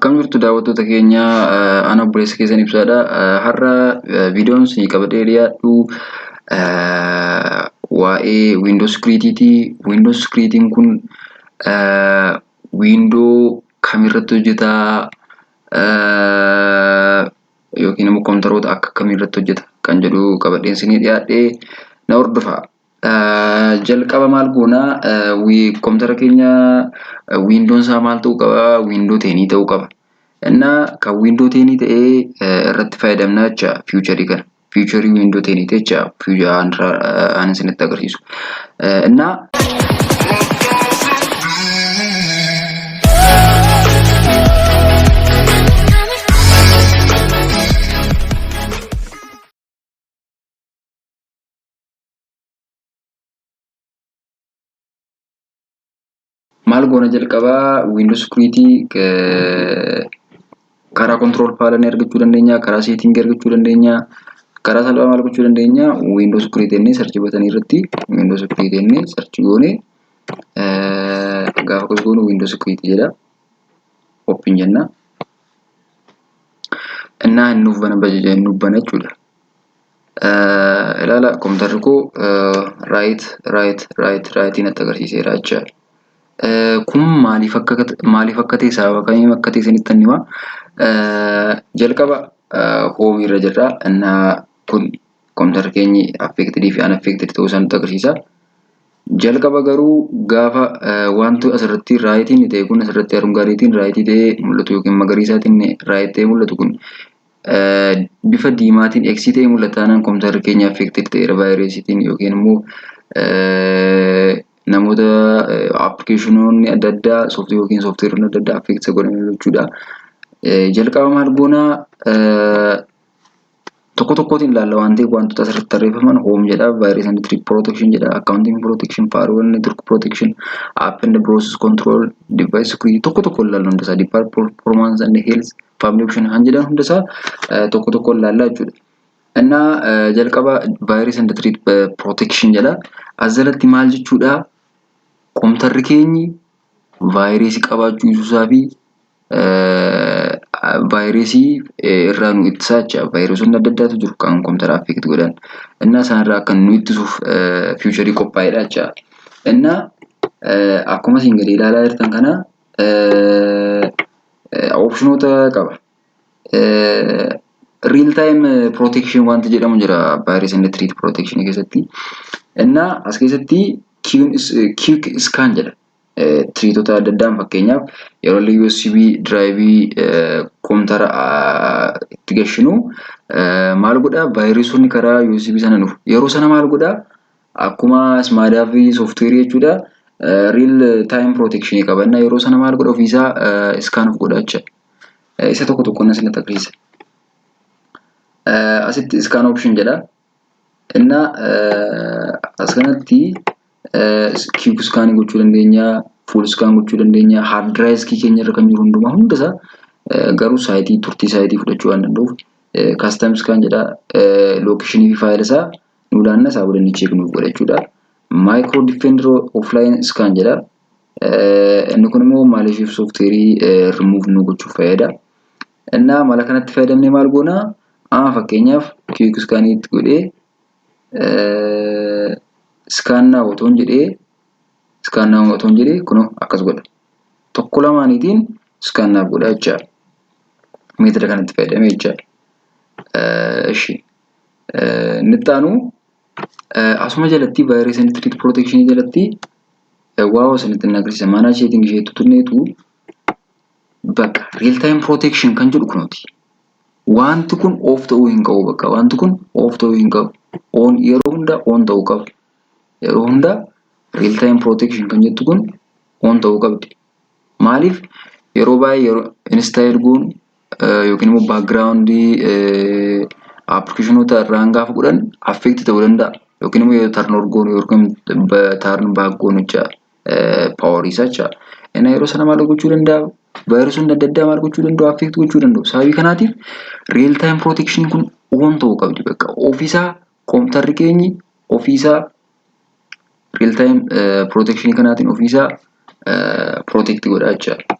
Akkam jirtu daawwattoota keenya, ana obboleessa keessan Ibsaadha. Har'a viidiyoon isinii qabadhee dhiyaadhu waa'ee Windows Security'ti. Windows Security'n kun Windows kamirratti hojjeta yookiin immoo kompiitaroota akka kamii irratti hojjeta kan jedhu qabadheen isinii dhiyaadhee na hordofaa. Jalqaba maal goona? Kompiitara keenya Windown isaa maal ta'uu qaba? Window 10 ta'uu qaba. Innaa kan Window 10 ta'ee irratti fayyadamna jecha fiicharii kana. Fiicharii Window 10 jecha an isinitti agarsiisu. Innaa maal goona? Jalqabaa Windows Security karaa control panel argachuu dandeenya, karaa setting argachuu dandeenya, karaa salphaa maal gochuu dandeenya? Windows Security jennee search button irratti Windows Security jennee search goone, gaafa akkas goonu Windows Security jedha. Open jenna. Innaa inni nuuf bana, nuuf bana jechuudha. Ilaala, kompiitarri koo right right right rightiin natti agarsiiseera jechaadha. Kun maaliif akka ta'e, sababa kamiin akka ta'e isinitti hima. Jalqaba home irra jirra. Innaa kun kompiitarri keenyi affected fi unaffected ta'uu isaa nutti agarsiisa. Jalqaba garuu gaafa wanti asirratti rightiin ta'e kun, asirratti arungaariitiin right ta'ee mul'atu yookiin magariisaatiin right ta'ee mul'atu kun bifa diimaatiin X ta'ee mul'ata taanaan, kompiitarri keenya affected ta'eera vaayirasiitiin yookiin immoo namoota appilikeeshinoonni adda addaa sooftii yookiin sooftiweeronni adda addaa affect godhan jechuudha. Jalqaba maal goonaa? Tokko tokkootiin ilaalla waan ta'eef, wantoota asirratti tarreeffaman home jedha, virus and threat protection jedha, accounting protection, firewall network protection, app and process control, device security, tokko tokko ilaalla hundasaa, device performance and health, family option kan jedhan hundasaa tokko tokko ilaalla jechuudha. Innaa jalqaba virus and threat protection jedha. As jalatti maal jechuudha? Kompiitarri keenyi vaayirasii qabaachuu isaa fi vaayirasii irraa nu ittisaa jecha. Vaayirasoonni adda addaatu jiru kan kompiitara affect godhan. Innaa isaanirraa akka nu ittisuuf fiicharii qophaa'edha jecha. Innaa akkuma isin gadi ilaalaa jirtan kana optionoota qaba. Real time protection wanti jedhamu jira virus and threat protection keessatti. Innaa as keessatti quick scan jedha. Threatota adda addaan, fakkeenyaaf yeroo illee USB drive kompiitara itti gashinu maal godhaa? Vaayirasoonni karaa USB sana dhufu. Yeroo sana maal godhaa? Akkuma Smadav sooftiweerii jechuudha. Real time protection qaba. Innaa yeroo sana maal godha? Ofiisaa scan of godha jecha. Isa tokko tokkoon asirratti agarsiisa. Asitti scan option jedha. Innaa as kanatti quick scan gochuu dandeenya, full scan gochuu dandeenya, hard drive keenya irra kan jiru hundumaa hundasaa, garuu saayitii turtii saayitii fudhachuu waan danda'uuf custom scan jedha. Locationii fi faayila isaa nu laanna, isaa booda inni check nuuf godha jechuudha. Micro Defender offline scan jedha. Inni kun immoo malicious software remove nu gochuuf fayyada. Innaa mala kanatti fayyadamnee maal goona? Amma fakkeenyaaf quick scan itti godhee scan now otoon jedhee, scan now otoon jedhee, kunoo akkas godha. Tokko lamaaniitiin scan naaf godha jechaadha. Method kanatti fayyadamee jechaadha. Ishi. Inni itti aanu asuma jalatti virus and threat protection jalatti waa isinitti hin agarsiisa. Manage setting isheetu tunneetu bakka real time protection kan jedhu kunooti. Wanti kun off ta'uu hin qabu bakka. Wanti kun off ta'uu hin qabu. On, yeroo hunda on ta'uu qaba. Yeroo hunda real time protection kan jettu kun on ta'uu qabdi. Maaliif? Yeroo baay'ee yeroo install goonu yookiin immoo background appilikeeshinoota irraan gaafa godhan affect ta'uu danda'a. Yookiin immoo yeroo turn on goonu yookiin turn back goonu jecha, power isaa jecha. Inni yeroo sana maal gochuu danda'a? Vaayirasoonni adda addaa maal gochuu danda'u? Affect gochuu danda'u. Sababii kanaatiif real time protection kun on ta'uu qabdi bakka. Ofiisaa kompiitarri keenyi ofiisaa real time protection kanaatiin ofiisaa protect godha jechaadha.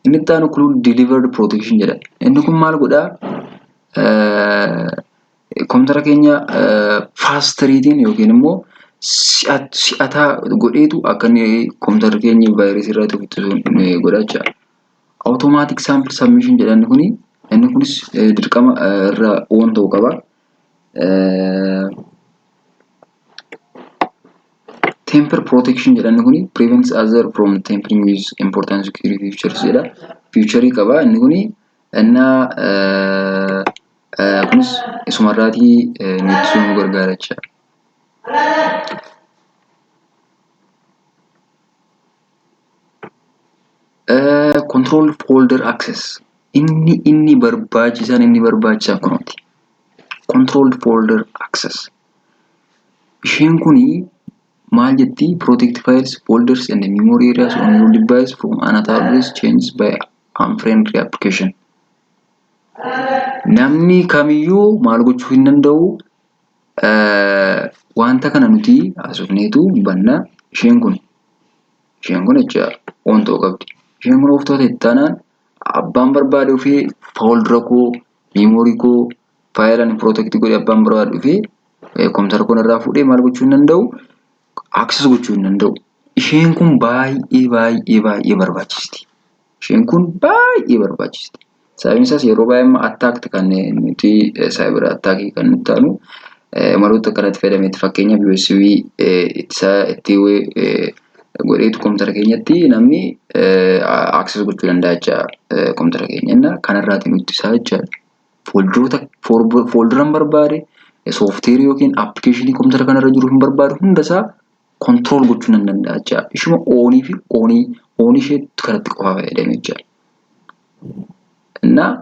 Inni itti aanu cloud delivered protection jedha. Inni kun maal godhaa? Kompiitara keenya fasteriitiin yookiin immoo si'ataa godheetu akka inni kompiitarri keenya vaayirasii irraa ittisu godha jechuudha. Automatic sample submission jedha inni kuni. Inni kunis dirqama irra on ta'uu qaba. Tamper protection jedha inni kuni, prevents other from tampering with important security features jedha. Featurii qaba inni kuni. Innaa kunis isumarraatii nu ittisuu nu gargaara jechuudha. Control folder access, inni barbaachisan kunooti. Control folder access. Isheen kuni maal jetti? Protect files, folders and memory areas on your device from unauthorized changes by unfriendly application. Namni kamiyyuu maal gochuu hin danda'u? Wanta kana nuti haasofneetu banna. Isheen kun jecha on ta'uu qabdi. Isheen kun off ta'uu taanaan abbaan barbaade dhufee foldera koo, memory koo, faayila ani protect godhe abbaan barbaade dhufee kompiitara koo irraa fuudhee maal gochuu hin danda'u? Access gochuu hin danda'u. Isheen kun baay'ee baay'ee baay'ee barbaachisti. Isheen kun baay'ee barbaachisti. Sababiin isaas yeroo baay'ee amma attack kan nuti cyber attackii kan nuti taanu maloota akkanatti fayyadameeti. Fakkeenyaaf, USB itti godheetu kompiitara keenyatti namni access gochuu danda'a jecha kompiitara keenya. Inni kanarraati nutti isaa jechaadha. Folderoota folderan barbaade, sooftiweerii yookiin appilikeeshinii kompiitara kanarra jiru hin barbaadu hundasaa control gochuu nan danda'a jechaadha. Ishuma onii fi onii isheetti kanatti qofa fayyadame jechaadha. Innaa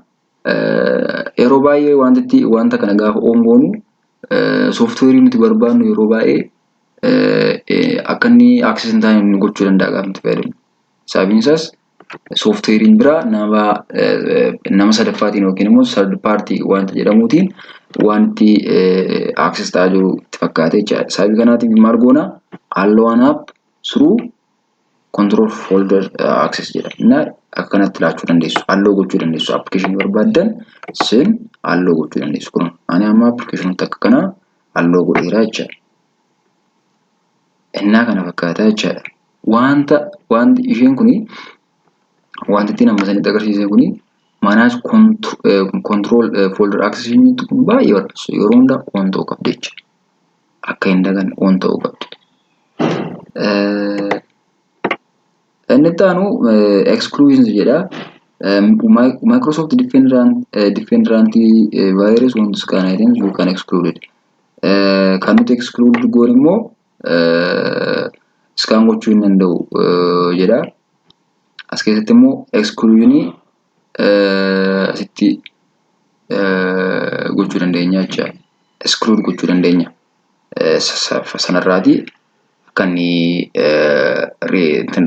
yeroo baay'ee wanti wanta kana gaafa on goonu sooftiweerii nuti barbaannu yeroo baay'ee akka inni access hin taane nu gochuu danda'a gaafa nuti fayyadamnu. Sababiin isaas sooftiweeriin biraa nama sadaffaatiin yookiin immoo third party wanta jedhamuutiin wanti access ta'aa jiru itti fakkaate jechaadha. Sababii kanaatiif maal goona? Allow an app through control folder access jedha. Innaa akkanatti laachuu dandeessu. Allow gochuu dandeessu. Appilikeeshinii barbaaddan sin allow gochuu dandeessu. Kun ani amma appilikeeshinoota akka kanaa allow godheera jechaadha. Innaa kana fakkaata jechaadha. Wanti isheen kuni, wanti ittiin amma isinitti agarsiise kuni, manage control folder access jettu kun baay'ee barbaachisu. Yeroo hundaa on ta'uu qabdi jechuudha. Akka hin daganne on ta'uu qabdi. Inni itti aanu exclusions jedha. Microsoft Defender antivirus won't scan items you can exclude. Kan nuti exclude goone immoo scan gochuu hin danda'u jedha. As keessatti immoo exclusionii asitti gochuu dandeenya jecha. Exclude gochuu dandeenya. Sanarraati akka inni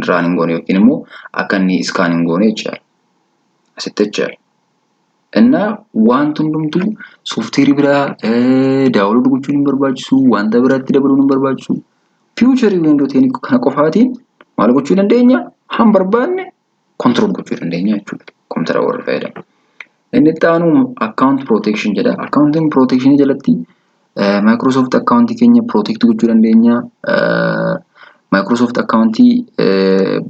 run hin goone yookiin immoo akka inni scan hin goone jecha. Asitti jecha. Innaa wanti hundumtuu sooftiweerii biraa download gochuun hin barbaachisu, wanta biraatti dabaluun hin barbaachisu. Featurii Windows 10 kana qofaatiin maal gochuu dandeenya? Han barbaanne control gochuu dandeenya jechuudha. Kompiitara warri fayyadamu. Inni itti aanu account protection jedha. Account protection jalatti Microsoft account keenya protect gochuu dandeenya. Microsoft account yoo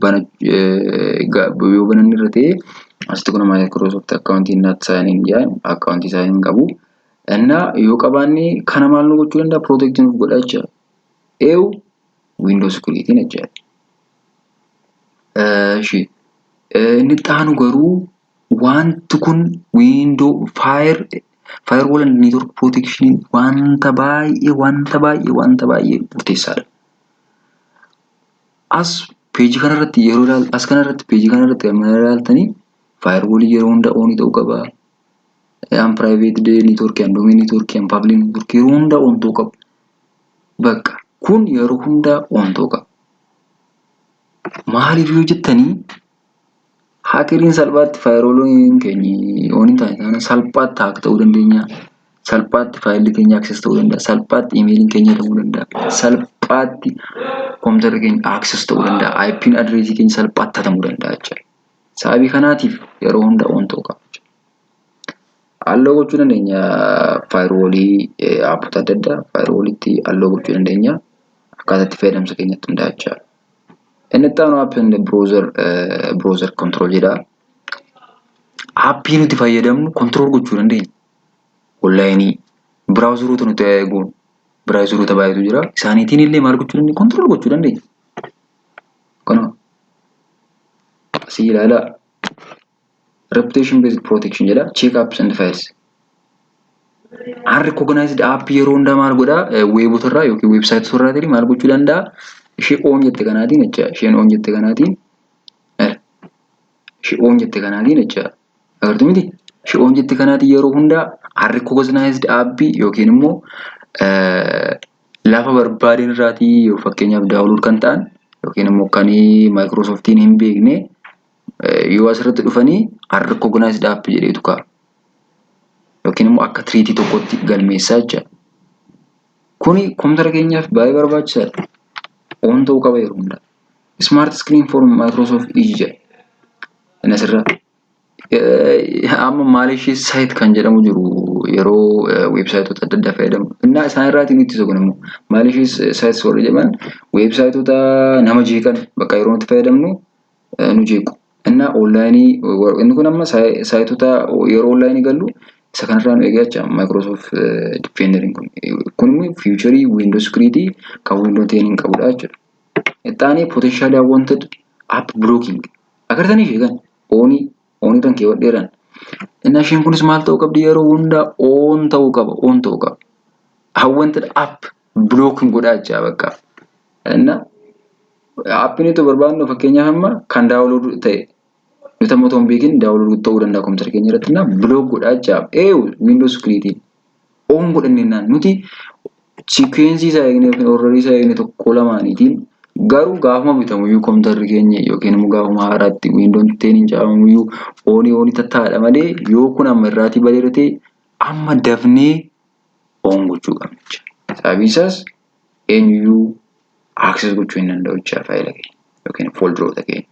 bananni irra ta'e, asitti kun Microsoft account not sign in jedha, account sign in qabu. Innaa yoo qabaanne kana maal nu gochuu danda'a? Protect nuuf godha jechuudha. Eewu Windows Security jechuudha. Ishi inni itti aanu garuu wanti kun Windows Firewall and Network Protection wanta baay'ee, wanta baay'ee, wanta baay'ee murteessaadha. As peejii kanarratti yeroo ilaaltu, as kanarratti, peejii kanarratti kan ilaaltanii, firewall yeroo hunda on ta'uu qaba. An private network, an domain network, an public network yeroo hunda on ta'uu qabu. Bakka kun yeroo hunda on ta'uu qaba. Maaliif yoo jettanii, hackeriin salphaatti firewalliin keenya on hin taane taanaan salphaatti hack ta'uu dandeenya. Salphaatti faayilli keenya access ta'uu danda'a. Salphaatti imeeliin keenya ta'uu danda'a. Salphaatti kompiitarri keenya access ta'uu danda'a. IP'n addressii keenya salphaatti hatamuu danda'a jechuudha. Sababii kanaatiif yeroo hunda on ta'uu qaba. Allow gochuu dandeenya firewallii appota adda addaa firewallitti allow gochuu dandeenya, akkaataa itti fayyadamsa keenyatti hundaa'a jechaadha. Inni itti aanu app and browser control jedha. Appii nuti fayyadamnu control gochuu dandeenya. Onlineii browseroota nuti eeguun browseroota baay'eetu jira. Isaaniitiin illee maal gochuu dandeenya? Control gochuu dandeenya. Kana asii ilaalaa. Reputation based protection jedha. Check apps and files. Unrecognized app yeroo hundaa maal godhaa? Webota irraa yookiin websiteota irraa maal gochuu danda'a? Ishee on jette kanaatiin jecha. Isheen on jette kanaatiin, ishee on jette kanaatiin jecha. Agartuu miti? Ishee on jette kanaatiin yeroo hundaa unrecognized app yookiin immoo lafa barbaadeen irraatii yoo fakkeenyaaf download kan ta'an yookiin immoo kan Microsoftiin hin beekne yoo asirratti dhufanii unrecognized app jedheetu ka'a. Yookiin immoo akka threatii tokkotti galmeessaa jecha. Kuni kompiitara keenyaaf baay'ee barbaachisaadha. On ta'uu qaba yeroo hundaa. Smart screen for Microsoft Edge jedha. Inni asirraa. Amma malicious site kan jedhamu jiru yeroo websiteota adda addaa fayyadamu. Innaa isaan irraatiin ittisa kun immoo malicious sites warri jedhaman websiteota nama jeeqan bakka yeroo nuti fayyadamnu nu jeequ. Innaa onlineii inni kun amma siteota yeroo onlineii gallu isa kanarraa nu eegaa jecha Microsoft Defenderiin kun. Kun immoo featureii Windows Security kan Windows 10 hin qabudha jechuudha. Itti potentially unwanted app blocking. Agartanii ishee kan onii onii kan keewwadheeran. Innaa isheen kunis maal ta'uu qabdi? Yeroo hundaa on ta'uu qaba, on ta'uu qaba. Unwanted app blocking godhaa jecha bakka. Innaa appiin nuti barbaadnu fakkeenyaaf amma kan download ta'e nuti amma otoo hin beekin download ta'uu danda'a kompiitara keenya irratti, innaa block godhaa jecha. Eewu Windows Security on godhannennaan nuti sequenceii isaa eegne yookiin orderii isaa eegne tokko lamaaniitiin garuu gaafuma bitamuyyuu kompiitarri keenya yookiin immoo gaafuma haaraatti Windows 10 hin caamamuyyuu onii onii tattaa'adha malee yoo kun amma irraatii badeera ta'e amma dafnee on gochuu qabna jechuudha. Sababiin isaas eenyuyyuu access gochuu hin danda'u jechuudha faayila keenya yookiin folderoota keenya.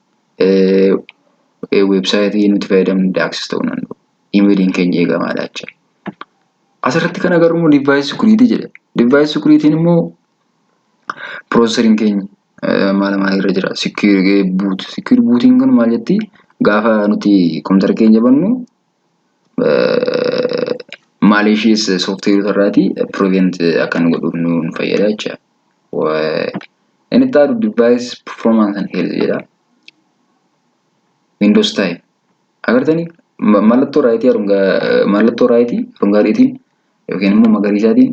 Websiteii nuti fayyadamnu access ta'uu hin danda'u. Emailiin keenya eegamaadha jechuudha. Asirratti kan agarru immoo device security jedha. Device securityn immoo processoriin keenya maal maal irra jira. Secure boot. Secure bootiin kun maal jetti? Gaafa nuti kompiitara keenya bannu malicious softwareota irraatii prevent akka nu godhuuf nu fayyada jechuudha. Inni itti aanu device performance and health jedha. Windows time. Agartanii, mallattoo rightii, mallattoo rightii arungaadeetiin yookiin immoo magariisaatiin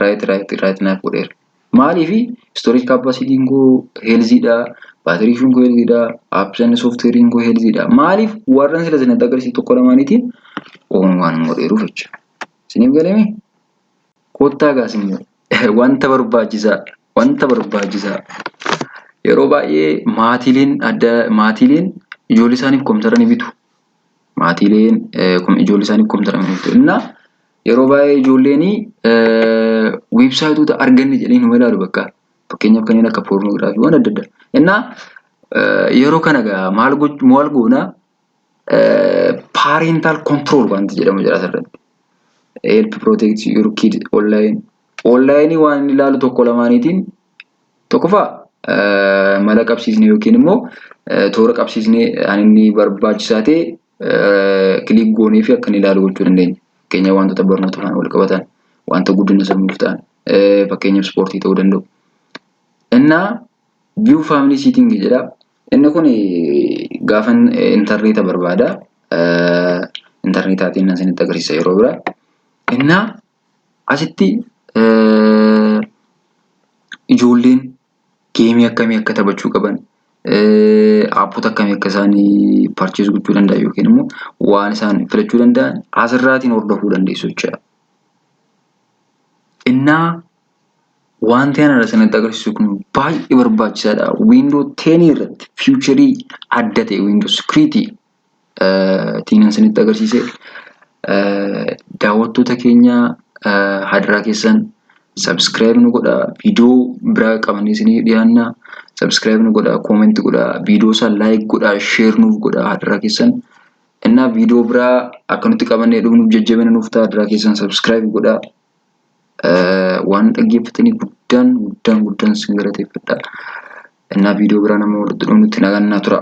right, right, right naaf godheera. Maaliifi? Storage capacityn koo healthydha, batteryn koo healthydha, apps and softwareiin koo healthydha. Maaliif? Warran sila isinitti agarsiisu tokko lamaaniitiin on waan godheeruuf jechuudha. Isiniif galamee? Kottaa gaas immoo wanta barbaachisaa yeroo baay'ee maatiileen adda maatiileen ijoollee isaaniif kompiitara ni bitu. Maatiileen ijoollee isaaniif kompiitara ni bitu. Innaa yeroo baay'ee ijoolleen websiteoota arganne jedhanii numa ilaalu bakka. Fakkeenyaaf kanneen akka pornography waan adda addaa. Innaa yeroo kana egaa maal maal goona? Parental control wanti jedhamu jira asirratti. Help protect your kid online. Online waan inni ilaalu tokko lamaaniitiin tokkoffaa mala qabsiisnee yookiin immoo toora qabsiisnee kan inni barbaachisaa ta'e click goonee fi akka inni ilaalu gochuu dandeenya. Fakkeenyaaf wantoota barnoota faana wal qabatan, wanta guddina sammuuf ta'an, fakkeenyaaf ispoortii ta'uu danda'u. Innaa view family setting jedha. Inni kun gaafa intarneeta barbaada. Intarneetaatiin isinitti agarsiisa yeroo biraa. Innaa asitti ijoolleen gameii akkamii akka taphachuu qaban, appota akkamii akka isaan purchase gochuu danda'an yookiin immoo waan isaan filachuu danda'an asirraatiin hordofuu dandeessu jechuudha. Innaa wanti ani isinitti agarsiisu kun baay'ee barbaachisaadha. Windows 10 irratti featureii adda ta'e Windows Security tiin isinitti agarsiise. Daawwattoota keenya, hadaraa keessan Subscribe nu godhaa. Viidiyoo biraa qabannee isinii dhiyaanna. Subscribe nu godhaa, comment godhaa, viidiyoo isaa like godhaa, share nuuf godhaa hadaraa keessan. Innaa viidiyoo biraa akka nutti qabannee dhufnuuf jajjabina nuuf ta'a, hadaraa keessan subscribe godhaa. Waan dhaggeeffatanii guddaan guddaan guddaan isin galateeffadha. Innaa viidiyoo biraa nama walitti dhufnutti nagaan naa tura.